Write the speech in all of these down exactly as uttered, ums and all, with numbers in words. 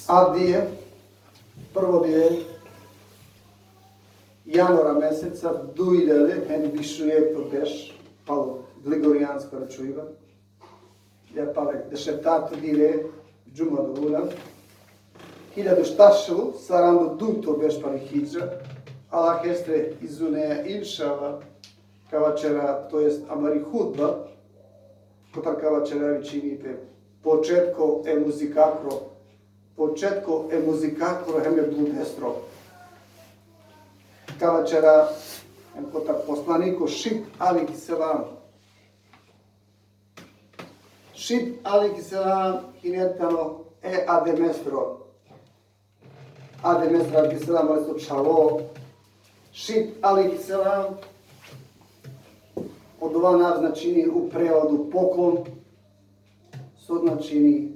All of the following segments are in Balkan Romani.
Avdive, prvo dive januara meseca, duj iljade hem biš u jekh berš, palo gregorijansko računiba, ja pale dešeftato dive, Džumadul Ula, hiljadu štar šel u saranda u dujto berš pali hidžra, Allahestre izuneja inšallah, ka vaćera, to jest amari hutba, kotar ka vaćera vičini pe početko e muzikakro, početko e muzikakro hem e bludestro. Ka vaćera hem kotar poslaniko Šit alejhi selam. Šit alejhi selam hine tano e Ademestro. Ademestra alejhi selam, oleso čhavo. Šit alejhi selam, odova anav značini u prevodu poklon, so značini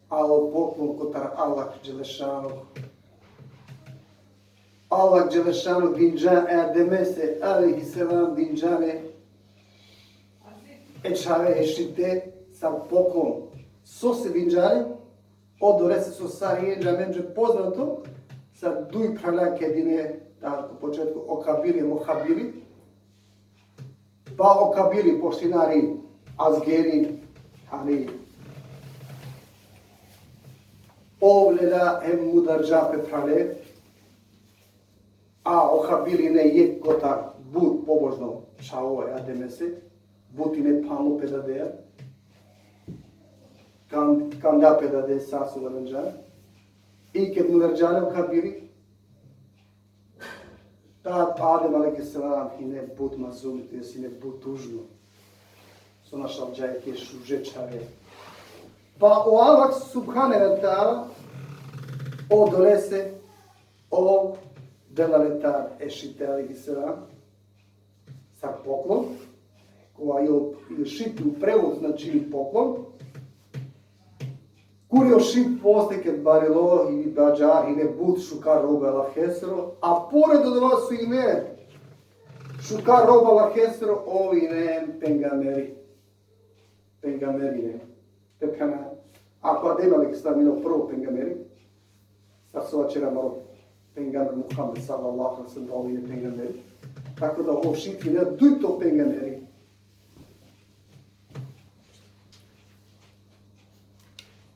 alo poklon kotar Allah dželešanuhu. Allah dželešanuhu dinđa e Ademese alejhi selam, dinđa le e čhave e Šite sar poklon. Sose dinđa le? Odolese so sar i amenđe poznato, sar duj phrala kedine, da, ko početko o Kabili hem o Habili. Pa o Kabili poštinari azgeri, ali ov lela hem mudarđa pe phrale, a o Habili hine jekh kotar but pobožno čhavo e Ademese, but hine phanlo pe dadeja, kan-, kanda pe dade sa so varanđa. I ked mudarđa le o Habili, tad Adem alejhi selam hine but mazlumi, to jest hine but tužno. So našalđa jekhe šuže čhave. Pa o Allah subhanehu ve teala odolese ov dela le tad e Šite alejhi selam sar poklon, kova i o, i Šit u prevod značini poklon. Kuri o Šit posle ked barilo, hine bađa, hine but šukar roba e Allahesro, a pored odova so hine šukar roba e Allahesro, ov hine pejgamberi. Pejgamberi hine. Te phena, ako Adem alejhi selam hine o prvo pejgamberi, sar so vaćera amaro pejgamber Muhammed sallallahu alejhi ve sellem, ov hine pejgamberi. Tako da o Šit hine dujto pejgamberi.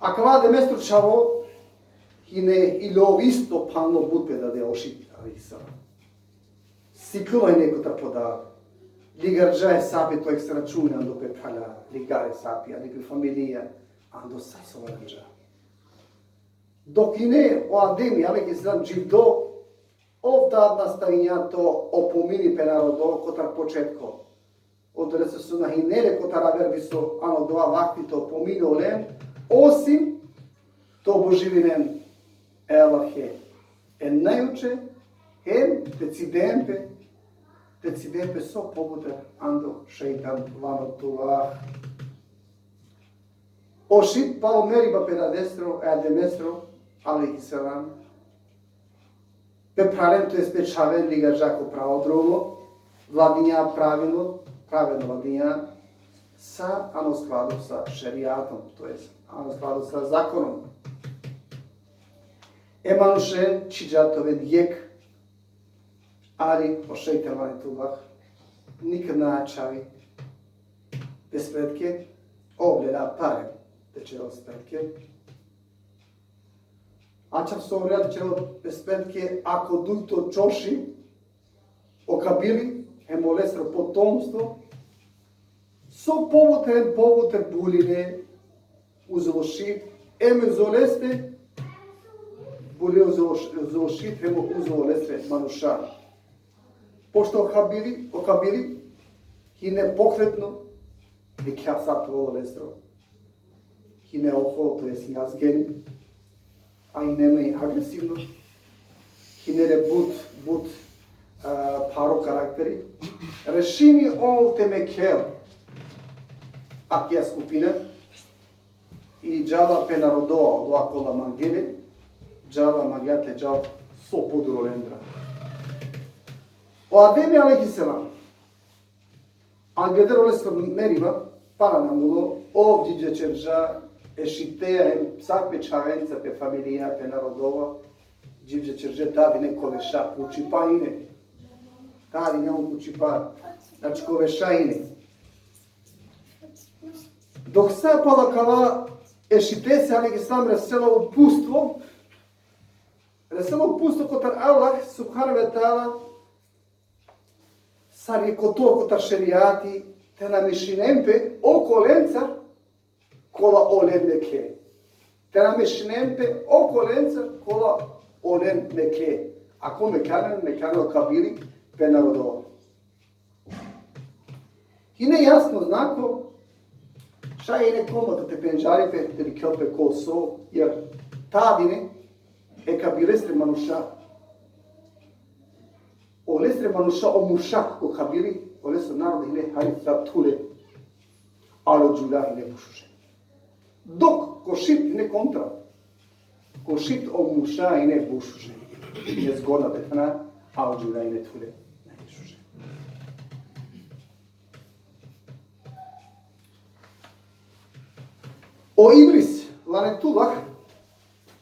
Akava Ademestro čhavo hine i ov isto phanlo but pe dade, o Šit alejhi selam. Siklo hine kotar po da. Ligarđa e sapi, to jest računi ando pe phrala, ligari e sapi, andi pe familija, ando sa so varanđa. Dok hine o Ademi alejhi selam dživdo, ov tad nastavinđa te opomini pe narodo kotar početko. Odolese so na hine le kotar aver diso ano dova vakti te opomini olen, osim te oboživinen e Allahe e najuče, hem te ciden pe, te ciden pe so pobuter ando šejtan, lanetullah. O Šit palo meriba pe dadestro, e Ademestro alejhi selam, pe phralen, to jest pe čhaven, ligarđa ko pravo drumo, vladinđa pravilno, pravedno vladinđa, sa ano skladu sa šerijatom, to jest ano skladu sa zakonom. E manušen čhiđa te oven jekh, ali o šejtan, lanetullah, nikad na ačhavi pe spletke, ov lela pare te ćerel spletke. Ačhav so lela te ćerel pe spletke, ako dujto čoši, o Kabili hem olestro potomstvo, so pobuter hem pobuter buline uzo o Šit, hem uzo oleste, buline uzo o Š-, uzo o Šit hem uzo olestre manuša. Pošto o Kabili, o Kabili hine pokretno, dikhlja sa te ovel olestro. Hine ohol, to jest hine azgeni, a hine me agresivno. Hine le but, but, a, pharo karakteri. Rešini ov te mekhel akaja skupina i džala pe narodo, odova kola mangela, džala, mangela te džal so podur olendra. O Ademi alejhi selam, angleder olestro meriba, pana na mulo, ov dživđa ćerđa e šiteja, em sa pe čhavenca, pe familija, pe narodova, dživđe čerđe tadine ko veša, ko čučipa ine. Tadine on ko čučipa, znači ko veša ine. Dok sa pala kava e šitese alejhi selam resela upustvo, resela upustvo kotar Allah subhanehu ve teala, sar i kotar, kotar šerijati, te na mešinen pe okolenca, kola olen mekle. Te na mešinen pe okolenca, kola olen mekle. Ako mekljaren, mekljaren o kabili pe narodo. Hine jasno znako, šaj hine komodo te pendžari pe, te dikhel pe ko so, jer tadine e kabilestre manuša, olestre manuša, o murša ko kabili, olesro narodo hine hari sa thule, alo džuvlja hine bušuže. Dok ko šit hine kontra, ko šit o murša hine bušuže. Hine zgodna te phena, alo džuvlja hine thule, nane bušuže. O Iblis, lanetullah,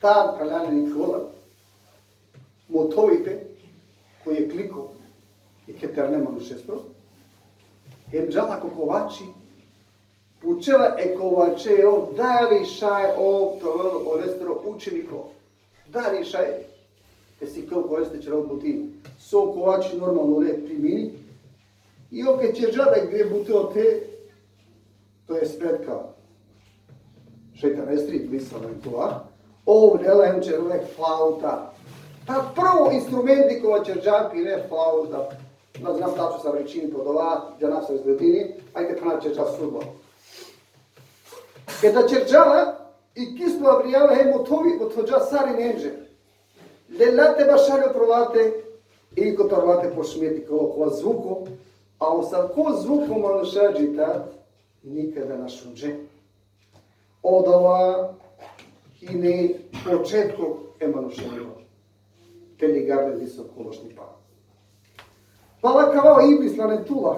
tad phralalen i kola, mothovi pe ko jekh liko, jekhe terne manušestro, hem džala ko kovači, pučela e kovačeja, dali šaj ov te ovel olestro učeniko, dali šaj te sikel ko oleste čerel buti. So kovači normalno le primini, i ov ked čerđa da gre buti ote, to jest pretka šejtanestri, Iblis, lanetullah, ov lela hem čerela e flauta. Ta prvo instrumenti kova čerđa pe hine flauta. Na znam tačno sar vičini pe odova, džanav sar izgledini, ajde pana čerđa surba. Keda čerđa la, i kislo avrijala hem mothovi, mothođa sarinenđe. Lela te bašali upro late, i kotar late počmije te kolo kova zvuko, a o sar ko zvuko manuša dži tad nikada na šunđe. Odova hine početko e manušengo. Te ligarde diso ko lošnipa. Pala kava o Iblis lanetullah,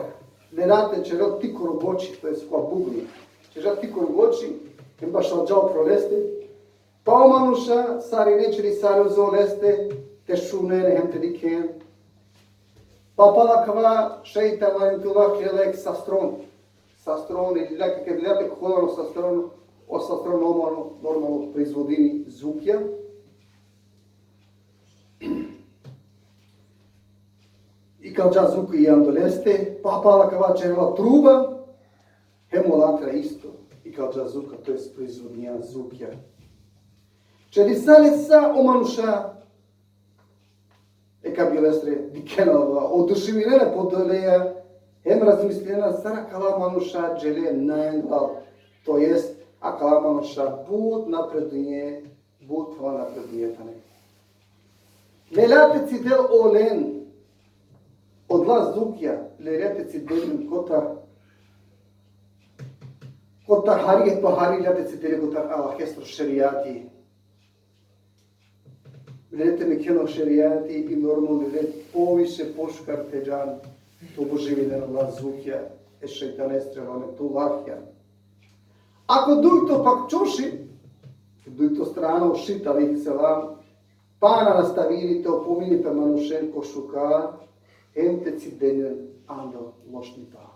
lela te čerel tikoro goči, to jest kova bugli. Čerđa tikoro goči, hem bašalđa upro leste, pa o manuša sarine čerđe sare uzo leste, te šunen hem te dikhen. Pa pala kava šejtan lanetullah lela jekh sastron. Sastron, ili lake, ked lela te kolan o sastron, o sastron normalno, normalno proizvodini zvukja. Ikalđa zvuko i ando leste, pa pala kava čerela truba, hem olatra isto ikalđa zvuko, to jest proizvodnja zvukja. Čedisale sa o manuša e kabilestre dikhena la, oduševinena pe odoleja, hem razmislinena sar akala manuša džele najanglal, to jest akala manuša but napredunje, but napredunje tane. Lela te cidel olen, odola zvukja, lela te cidel kotar, kotar hari, pa hari lela te cidel kotar Allahestro šerijati. Lela te mekhen o šerijati i normalno lela poviše pošukar te džan, te obožavinen ola zvukja e šejtanestre, lanetullahija. A ko dujto pak čoši, dujto strana, o šit alejhi selam, pana nastavini te opomini pe manušen ko šukar, hem te cidinen ando lošnipa.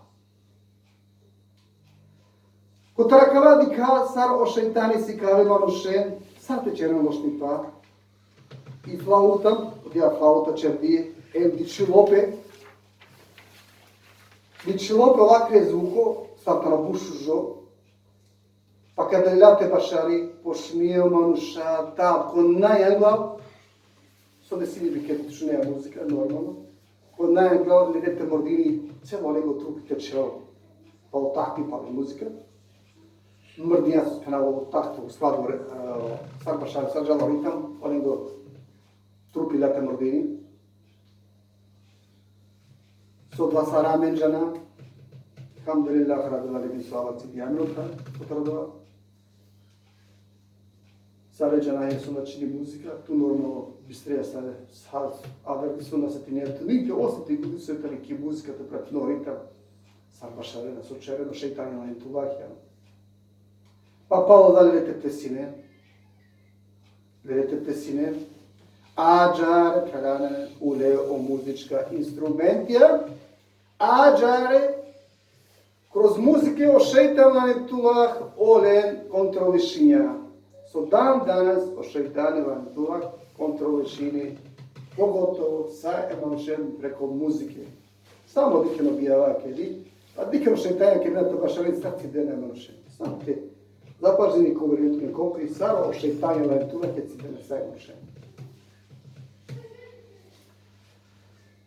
Kotar akava dikha sar o šejtani sikave manušen sar te čeren lošnipa. I flauta, odija flauta čerdi, em dičhilo pe, dičhilo pe lakre zvuko, sar tano but šužo, pa keda lela te bašari, počmije o manuša, ta ko najanglal, so desini bi ked šuneja muzika, normalno. Ko najanglal lela te mrdini celo lengo trupi te čhel. Palo tahti, palo muzika. Mrdinđa, so phenava, o tahto, o slador, e, sar bašari, sar džala o ritam, o lengo trupi lela te mrdini. So odova sar amen džana. Elhamdulillah Rabbil Alemin, so Allah cidi amen kotar odova. Sare džanaja so na čini muzika, tu normalno bistreja sare, sa, aver so na setinea tu, niti oseti ko diso tani ki muzika te pratini o ritam, sar bašarena, so čerena, šejtani lanetullahija. Pa palo da lele te plesinen. Lele te plesinen. Ađahar phralalen ule o muzička instrumentija. Ađahar kroz muzike o šejtan lanetullah olen kontrolišinđa. So dan danas o šejtani lanetullah kontrolišini, pogotovo sa e manušen preko muzike. Samo dikhen o bijava kedi, pa dikhen o šejtanja kedi na to bašaven sa cidena e manušen. Samo te zapažini ko verujutne kopri, sar o šejtanja lanetullah kedi cidena sa e manušen.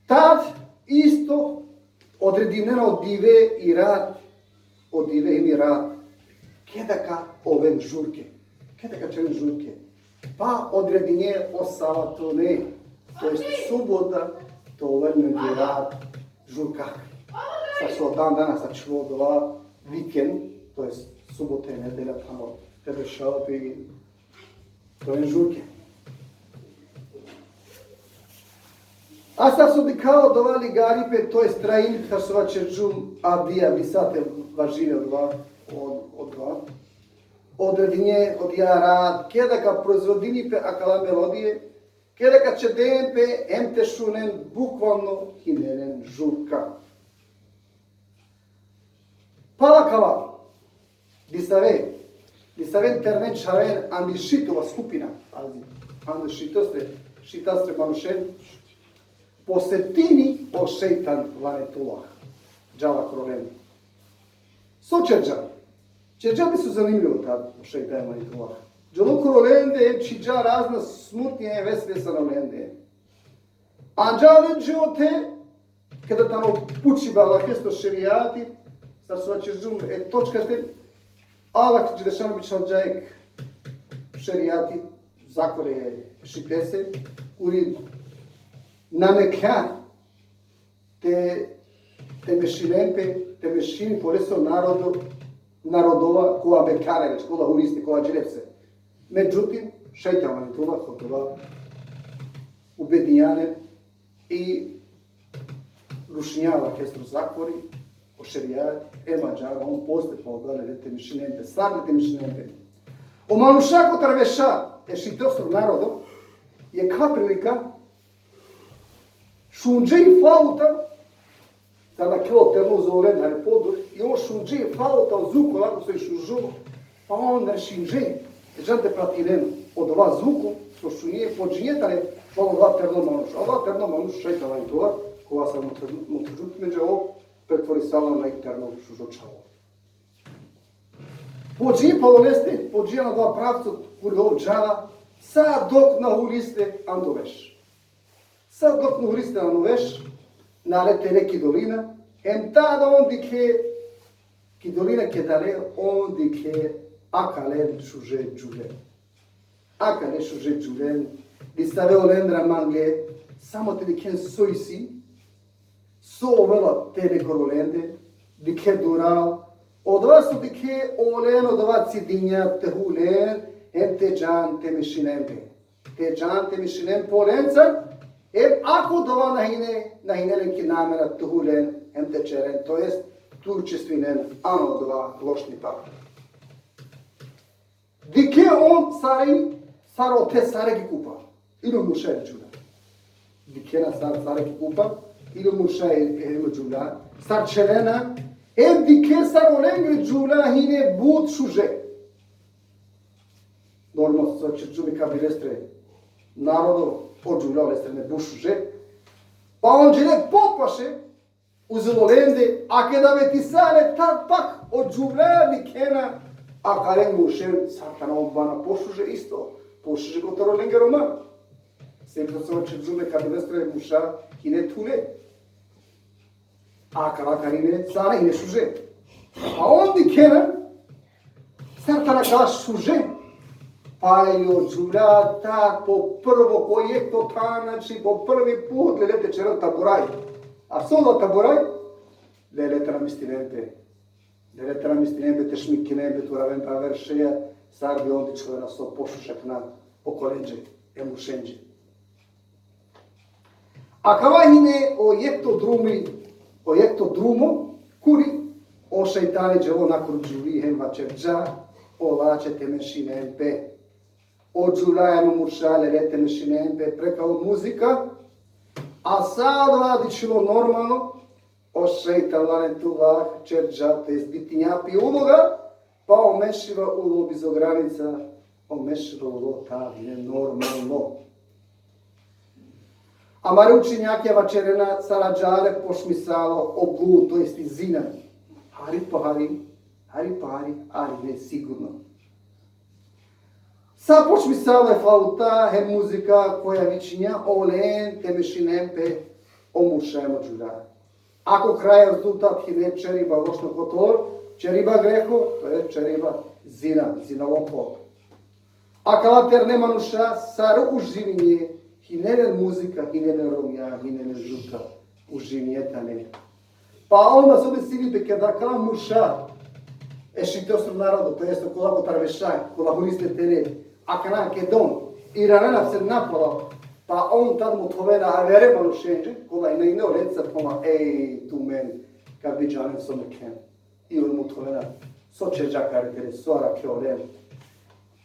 Tad isto odredinena o dive i rat, o dive i rat, keda ka oven žurke, keda ka čeren žurke. Pa odredinđe o savatone, to jest subota, te oven negdje rat žurka. Sar so dan danas ačhilo odova vikend, to jest subota i nedelja, tano te bešal pe, to oven žurke. A sar so dikha odova ligari pe, to jest traini pe, sar so vaćerđum, avdive, avdive sate važini odova, od-, odova. Odredinđe odija rat, keda ka proizvodini pe akala melodije, keda ka čeden pe, em te šunen, bukvalno hine len žurka. Pala kava, disave, disave terne čhaven andi šitova skupina, pazi, andi šitastre, šitastre manušen, posetini o šejtan lanetullah. Džala koro lende. So čerđa? Čerđa nešto zanimljivo tad o šejtan lanetullah. Dželo koro lende, em čhiđa razna smutnje, em vesvesa ano lende. Anđa len dži ote, keda tano pučibe Allahesto šerijati, sar so vaćerđum e točkate, Allah Dželešanu bičhalđa jekh šerijati, zakone e šitese, kuri na mekhlja te, te mešinen pe, te mešini po leso narodo, narodova, kova mekhlja le, kola huriste, kola dži lese. Međutim, šejtan lanetullah odova ubedinđa len i rušinđa Allahestro zakoni, o šerijat, em ađahar on posle palo da lele te mešinen pe, sar le te mešinen pe. O manuša kotar veša e šitestro narodo, jekha prilika, šunđe i flauta, tad nakhlo terno uzo len hari podur, i on šunđe i flauta, o zvuko lako so i šužo, pa on rešinđe, e džan te pratinen odova zvuko so šunđe, pođinđe tane palo odova terno manuš. Odova terno manuš šejtan lanetullah, kova sar mo-, motrđut međe o pretvorisala na i terno šužo čhavo. Pođinđe palo leste, pođinđe ano odova pravco, kuri ov džala, sa dok na huliste ando veš. Sa dok na huliste ando veš, nale tele ki dolina, em tad on dikhle, ki dolina keda le, on dikhle akale šuže džuvle. Akale šuže džuvle, disave olendra mangle, samo te dikhen so isi, so ovela tele koro lende, dikhle dural, odova so dikhle olen, odova cidinđa te hulen, em te džan te mešinen pe. Te džan te mešinen pe olenca, em ako odova na hine, na hine len ki namera te hulen, em te čeren, to jest te učestvinen ano odova lošnipa. Dikhle on sare, sar ote sare ki kupa. Ilo murša i džuvla. Dikhena sar sare ki kupa, ilo murša i, i džuvla. Sar čhelena, em dikhle sar olengre džuvla hine but šuže. Normalno, so čerđum, e kabilestre narodo, o džuvla olestre hine but šuže. Pa on džele popaše, uzo olende, a keda vetisale, tad pak o džuvla dikhena akale muršen, sar tano bana pošuže isto, pošuže kotar olengere man. Sem so čerđum, e kabilestre murša hine thule. Akala kari hine, sare hine šuže. A on dikhena, sar tane akala šuže. Pa i o džuvla tad po prvo, ko jekh to than, znači, po prvi put lele te čeren taburaj. A so odova taburaj? Lele te namistinen pe. Lele te namistinen pe, te šminkinen pe, te uraven pe aver šeja, sar bi on dičhovena so pošuže akana okolenđe, e muršenđe. Akava hine o jekto drumi, o jekto drumo, kuri o šejtani dželo nakoro džuvli hem vaćerđa, ola će te mešinen pe. O džura hem o murša lele te mešinen pe prekalo muzika, a sa odova dičhilo normalno, o šejtan lanetullah ćerđa te izbitinja pi uloga, pa o mešiba ulo bizo granica, o mešiba ulo tad hine normalno. Amare učenjakija vaćerena sar ađahar počmisalo o blud, to jest i zina. Hari po hari, hari po hari, ali ne sigurno. Sa počmisalo e flauta hem muzika koja vičinja olen te mešinen pe o murša hem o džura. A ko kraj rezultat hine ćeriba lošno kotor, ćeriba greho, to je ćeriba zina, zinalopho. Akala terne manuša sar uživinđe, hine len muzika, hine len romnja, hine len žurka, uživinđe tane. Pa onda so desini pe keda akala murša e šitesro narodo, to jest okola kotar veša, kola hurisne tele, akana kedon, iranena se napala, pa on tad mothovena avere manušenđe, kola hine, hine olenca, pa ej, tumen, ka bi džanen so mekhen. I on mothovena, so ćerđa akari tere, so arakhe olen.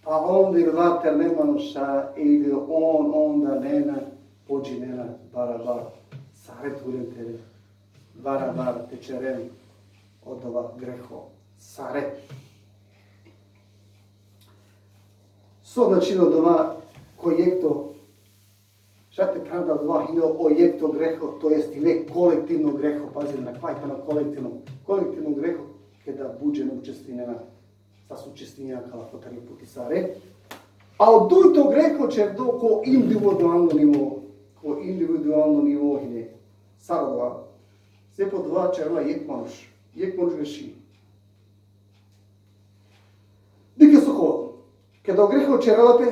Pa onda irla terne manuša, ili on, onda nena, pođinena, barabar, sare te ulen tere, barabar te ćeren odova greho, sare. So značini odova ko jekto, šaj te phenel da odova hine o jekto greho, to jest hine kolektivno greho, pazi, na kvaj tano kolektivno, kolektivno greho, keda but džene učestvinena, sa so učestvinena akala kotar i puti sare. A o dujto greho ćerdo ko individualno nivo, ko individualno nivo hine. Sar odova? Se po odova ćerela jekh manuš, jekh manuš greši. Dikh so ko, keda o greho ćerela pe,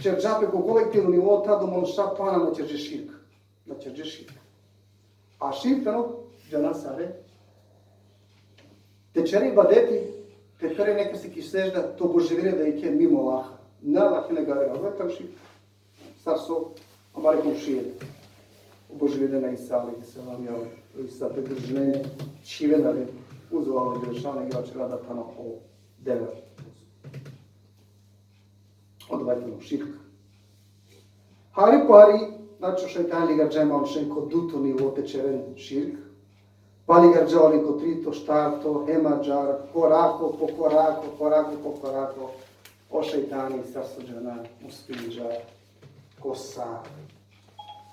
ćerđa pe ko kolektivno nivo, tad o manuša pana na ćerđe širk. Na ćerđe širk. A širk tano, džana sare, te ćere ibadeti, te pere nekase ki sedžda, te obožavine dajekhe mimo Allaha. Na Allahe, na gajri Allahe, tano širk. Sar so amare komšije obožavine na Isa alejhi selam, ja, Isa, pridružine, čhivena le uzo Allah dželešanuhu, ja ćerena da tano o Devel. Odova tano širk. Hari po hari, znači, o šejtani ligardža e manušen ko dujto nivo te ćeren širk, pa ligardža olen ko trito, štarto, hem ađahar, korako po korako, korako po korako, o šejtani, sar so džana, uspinđa ko sa,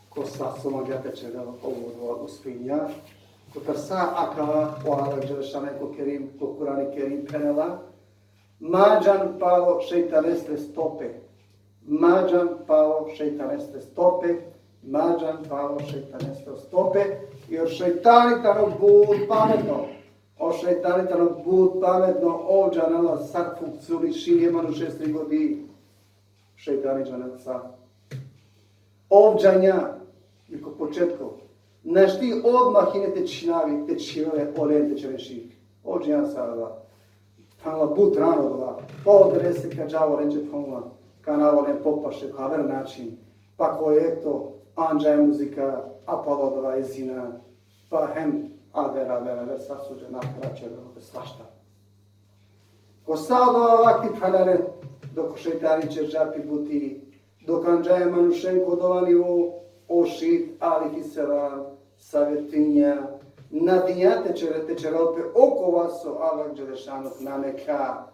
ko sa so mangla te ćerel, ov odova uspinđa. Kotar sa akava o Allah dželešanuhu ko Kerim, ko Kurani Kerim phenela, ma džan palo šejtanestre stope. Ma džan palo šejtanestre stope. Ma džan palo šejtanestre stope. Jer šejtani tano but pametno. O šejtani tano but pametno, ov džanela sar funkcionišini e manušesri godi. Šejtani džanela sa. Ov džanja, i ko početko, našti odmah hine te čhinavi, te čhivel olen te ćeren širk. Ov džanja sar odova. Phenela but rano odova. Pa odolese ka džav olenđe, phenela, ka anav olen popaše, ko aver način. Pa ko jekto, anđa e muzika, a palo odova e zina. Pa hem aver, aver, aver, sar so džana, ćerđa pe svašta. Ko sa odova vakti, phralalen, dok o šejtani ćerđa pi buti, dok anđa e manušen ko odova nivo, o Šit alejhi selam savetinđa, na dinđa te ćere-, te ćerel pe okova so Allah dželešanuhu na mekha.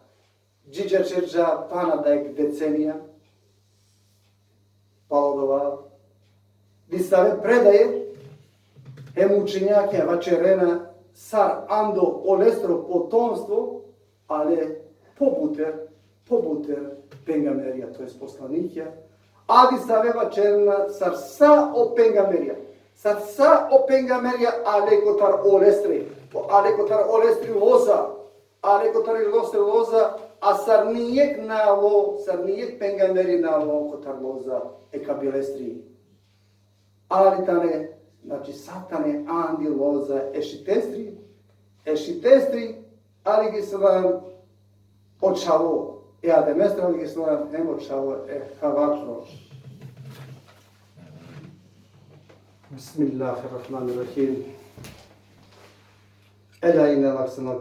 Dži ćerđa pana dajekh decenija. Palo odova, disave predaje hem učenjakija vaćerena sar ando olestro potomstvo ale pobuter, pobuter pejgamberija, to jest poslanikija, a disave vaćerena sar sa o pejgamberija, sar sa o pejgamberija ale kotar olestre, ale kotar olestri loza, ale kotar i olestre loza, a sar nijekh na alo, sar nijekh pejgamberi na alo kotar loza e kabilestri. Ali tane, znači, sa tane andi loza e Šitestri, e Šitestri, alejhi selam, o čhavo e Ademestre, alejhi selam, hem o čhavo e Havatro. Bismillahirrahmanirrahim. Ela inne ahsenel